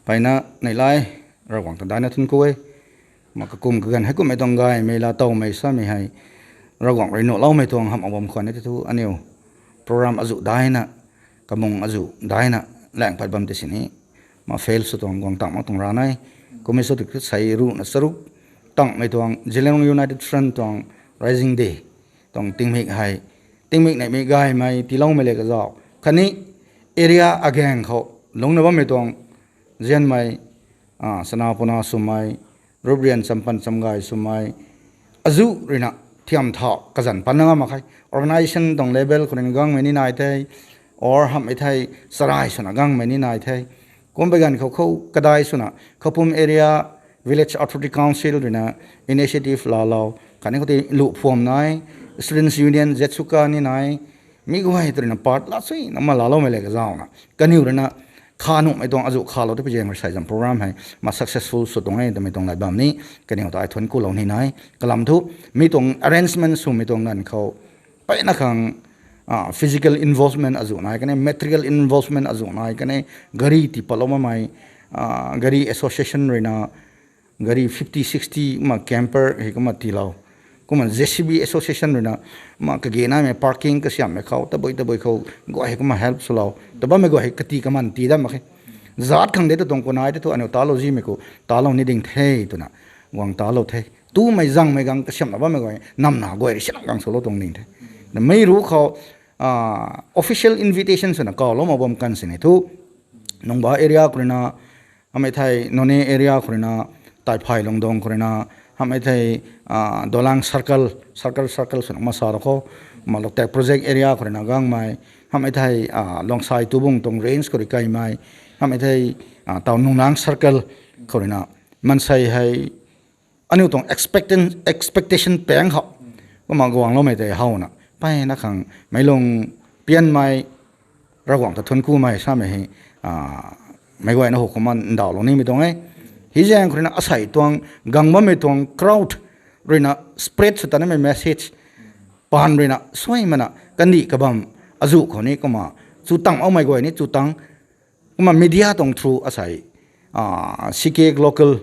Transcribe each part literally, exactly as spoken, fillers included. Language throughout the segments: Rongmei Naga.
Mpeyna neilay, Ravguangc ta daina thuanc ku e. Ma kakum kaganv hei kummei tuang gaymei laa towmei samei hei, Ravguangc rui nuhloumei tuang hamh a bam khwan e tei thu aniu program azuh daina, kamung azuh daina, laeng pat bam tei sini, ma fail sw tuang guang tang mak tuang ra nai. Kummei sw tiki sei ruhna charuk tangmei tuang Zeliangrong United Front tuang Rising Day tuang tingmik hei, tingmik neihmei gaymei tiiloumei le kazauh khatni area agaeng khou lungcna bammei tuang zianmei, a, sana puna swmei, ruprian champan chamgay swmei, azuh ruina thiam thau kazanc panna ngam mak khe. Organisation tuang level khou ruina gangmei ni nai the, or hamhmei thei charai swna gangmei ni nai the. Kumbei ganv khou khou kadai swna Khoupum Area Village Authority Council ruina initiative laalou khatni khoutei luh phuam nai, Students Union, ZSUCA ni nai, mi guay tw ruina part laa suina ma laaloumei le kazauhna kaniw ruina kha nuhmei tuang azuh khalou tei pi zaeng rui sei zam program hei ma successful sw tuang e twmei tuang lat bam ni kaniw ta ai thuanc kulou ni nai. Kalam thu mi tuang arrangement swmei tuang ganv khou mpeyna khang, a, physical involvement azuh nai kane, material involvement azuh nai kane, gari tii patlou mamei, a, gari association ruina gari fifty, sixty kumna camper hei kumna tiilou. Kumna JCB association ruina ma kage naimei parking kasiamhmei khou tabui tabui khou guay hei kumna help swlou ta bammei guay hei kati kaman tii dat mak khe. Zat khang de ta tuang kunai tei thu aniu talou zimei khou talou ni ding the twna guang talou the. Tumei zangmei gang kasiamhna bammei guay namna guay rui sina gang swlou tuang ding the. Na mei ru khou, a, official invitation swna kawlou mak bam kan sini thu Nungba area khou ruina, hamhmei thei Noney area khou ruina, Taiphay Lungdong khou ruina, hamhmei thei, a, Dolang circle, circle, circle swna masa ra khou, ma Loktak project area khou ruina gangmei, hamhmei thei, a, Luangsai Tubung tuang range khou rui kaimei, hamhmei thei, a, taw Nungnang circle khou ruina, maansei hei aniu tuang expectan-, expectation paeng khou kumna guangloumei tei howna mpeyna khang meic lung pianmei, Ravguangc ta thuanc kumei samei hei, a, meic guayna hu kumna ndauhlou nimei tuang e. Hei zaeng khou ruina asei tuang gang bammei tuang crowd ruina spread sw tanimei message paan ruina suaimana kandih kabam azuh khou ni kumna chu tang makmei guay ni chu tang kumna media tuang through asei, a, CK Local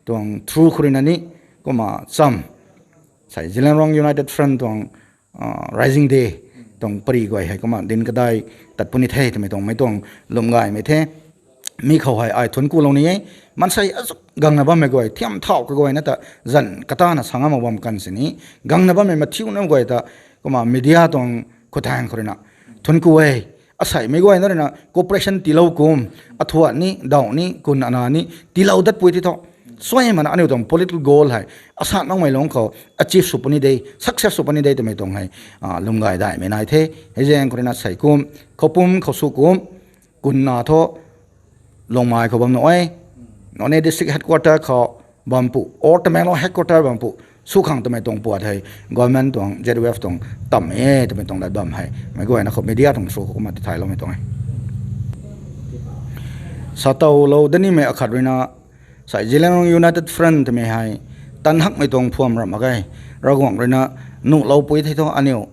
tuang through khou ruina ni kumna cham sei Zeliangrong United Front tuang, a, Rising Day tuang pary guay hei kumna dinc kadai tat puni the twmei tuang mei tuang lwm gaymei the. Mi khou hei ai thuanc kulou ni e. Maansei azuh gangna bammei guay thiam thau kaguayna ta zanc katana sa ngam mak bam kan sini, gangna bammei mathiuna guay ta kumna media tuang khoutang khou ruina thuanc ku e. Asei meic guayna ruina cooperation tiilou kum, athuan ni, daw ni, kun ana ni tiilou dat pui ti thu suaimana aniu tuang political goal hei asan makmei lung khou achieve sw puni de, success sw puni de twmei tuang hei, a, lwm gay daihmei nai the. Hei zaeng khou ruina sei kum, Khoupum khou sw kum, kunna thu Lungmei khou bam nuh e, Noney district headquarter khou bam pu, or Tamenglong headquarter bam pu, sw khang twmei tuang puat hei government tuang ZUF tuang tam e twmei tuang lat bam hei meic guayna khou media tuang through khou kumna tithayloumei tuang e. Sa towlou danimei akhat ruina sei Zeliangrong United Front twmei hei tan hakmei tuang phuam ram mak ge. Ravguangc ruina nuhlou pui thei thu aniu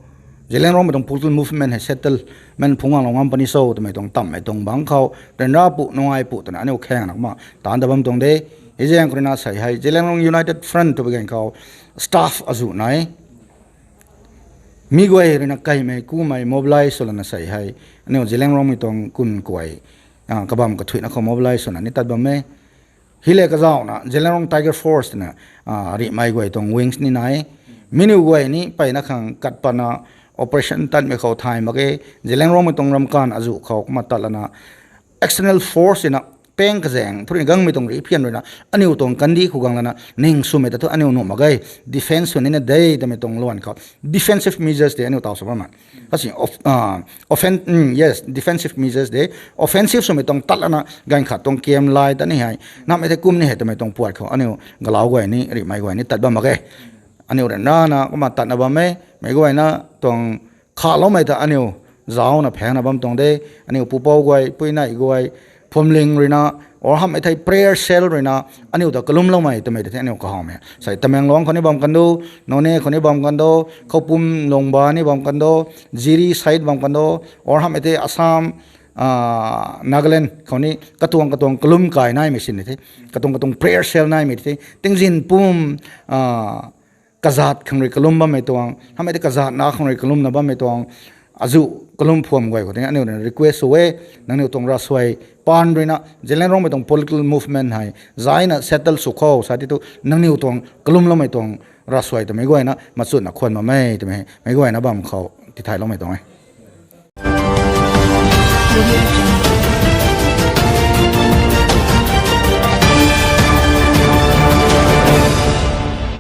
Zeliangrongmei tuang political movement hei settlement phungc ganglou ngam puni cho twmei tuang tammei tuang bangc khou ryanra pu nungai pu twna aniu khaengna kumna taanc ta bam tuang de. Hei zaeng khou ruina sei hei Zeliangrong United Front tw bi gan khou staff azuh nai, mi guay ruina kaimei kumei mobilize sw lana sei hei aniu Zeliangrongmei tuang kun kuay, a, kabam kathuina khou mobilize swna ni tat bam e. Hei le kazauhna Zeliangrong Tiger Force twna, a, rihmei guay tuang wings ni nai. Mi niw guay ni mpeyna khang kat patna operation tatmei khou thay mak ge. Zeliangrongmei tuang ramkan azuh khou kumna tat lana external force ruina pang kazaeng thu rui gangmei tuang rih phian ruina aniu tuang kandih khou gang lana ning swmei ta thu aniu nuh mak ge. Defense sw nina de twmei tuang luan khou defensive measures tei aniu taw sw bam e. Kasi of, a, offen-, mm, yes, defensive measures de. Offensive swmei tuang tat lana ganv khat tuang camp lai ta ni hei namei thei kum ni hei twmei tuang puat khou aniu galau guay ni rihmei guay ni tat bam mak ge. Aniu ryanrana kumna tatna bam e. Meic guayna tuang khaloumei ta aniu zauna phangna bam tuang de. Aniu pupouc guay, puinei guay, phuamling ruina, or hamhmei thei prayer cell ruina, aniu ta kalumloumei twmei tei aniu kahawmei. Sei Tamenglong khou ni bam kan do, Noney khou ni bam kan do, Khoupum Longba ni bam kan do, Jiri side bam kan do, or hamhmei tei Assam, Nagaland khou ni katuang katuang kalum kai naimei sin the, katuang katuang prayer cell naimei the, tingzin pum kazat khang rui kalum bammei tuang, hamhmei tei kazat na khang rui kalumna bammei tuang, azuh kalum phuam guay khou tei aniu ruina request sw e, nangniw tuang ravsuai paan ruina Zeliangrongmei tuang political movement hei zaina settle sw khou sa ti tu nangniw tuang kalumloumei tuang ravsuai twmei guayna machutna khwan bammei twmei meic guayna bam khou tithayloumei tuang e.